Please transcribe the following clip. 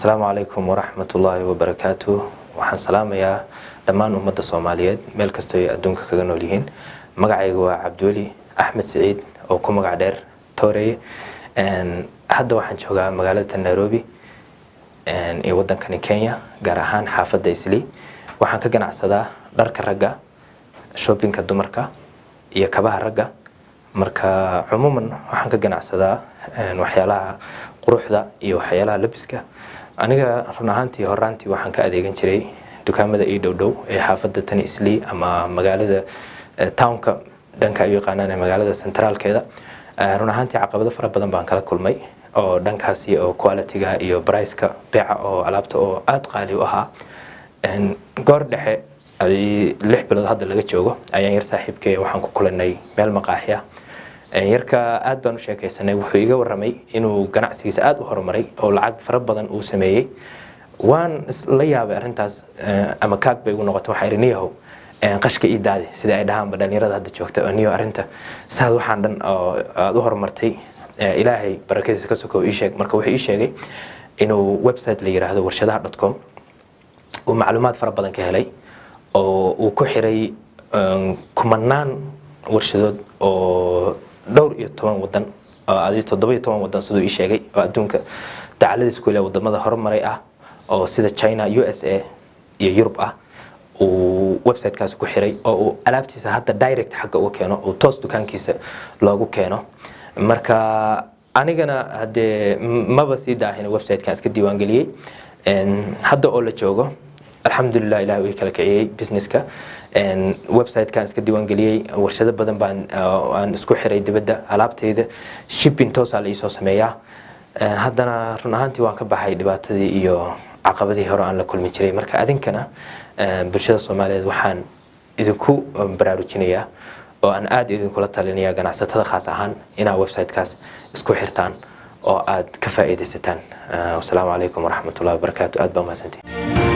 Asalaamu calaykum waraxmatullaahi wabarakaatu. Waxaan salaamayaa dhammaan ummadda Soomaaliyeed meel kastoo ay adduunka kaga nool yihiin. Magacayga waa Cabdiweli Axmed Siciid oo ku magac dheer Tooreye. Hadda waxaan joogaa magaalada Nairobi iyo wadankani Kenya, gaar ahaan xaafadda Islii. Waxaan ka ganacsadaa dharka ragga, shoppingka dumarka iyo kabaha ragga. Marka cumuuman waxaan ka ganacsadaa waxyaalaha quruxda iyo waxyaalaha labiska. Aniga run ahaantii horaantii waxaan ka adeegan jiray dukaamada ii dhow dhow ee xaafadda tani Islii ama magaalada townka dhanka ay u yaqaanaan ee magaalada centraalkeeda. Run ahaantii caqabado fara badan baan kala kulmay oo dhankaasi oo quality-ga iyo price-ka beeca oo alaabta oo aada qaali u ahaa. Goor dhexe adii 6 bilood hadda laga joogo ayaan yar saaxiibkay waxaan ku kulanay meel maqaaxi ah. Yarka aad baan u sheekaysanay. Wuxuu iga warramay inuu ganacsigiisa aada u horumaray oo lacag fara badan uu sameeyey. Waan la yaabay arrintaas ama kaag bay igu noqotay. Waxaa idhi, "Niyahow, qashka ii daadi," sida ay dhahaanba dhalinyarada hadda joogta oo niyo arrinta saad waxaan dhan oo aada u horumartay, Ilaahay barakadiisa ka sokow, ii sheeg. Marka wuxuu ii sheegay inuu website la yiraahdo warshadaha.com uu macluumaad fara badan ka helay oo uu ku xiray kumanaan warshadood oo dhowr iyo toban wadan oo adi 17 wadan siduu ii sheegay oo adduunka dacaladiisa ku ilaa wadamada horumaray ah oo sida China, USA iyo Yurub ah uu websitekaasi ku xiray oo uu alaabtiisa hadda direct xagga uga keeno, uu toos dukaankiisa loogu keeno. Marka anigana haddee maba sii daahin, websitekan iska diiwaangeliyey. Hadda oo la joogo, alxamdulilah, Ilahi ii kala kiciyey businesska. Websitekan iska diiwaangeliyey, warshado badan baan aan isku xiray dibadda, alaabtayda shipping toosaa la iisoo sameeyaa. Haddana run ahaantii waan ka baxay dhibaatadii iyo caqabadihii hore aan la kulmi jiray. Marka adinkana bulshada Soomaaliyeed waxaan idinku baraarujinayaa oo aan aada idinkula talinaya, ganacsatada khaas ahaan, inaad websitekaas isku xirtaan oo aad ka faa'iidaysataan. Wasalaamu calaykum waraxmatullahi wabarakaatu. Aad baa umahadsantihin.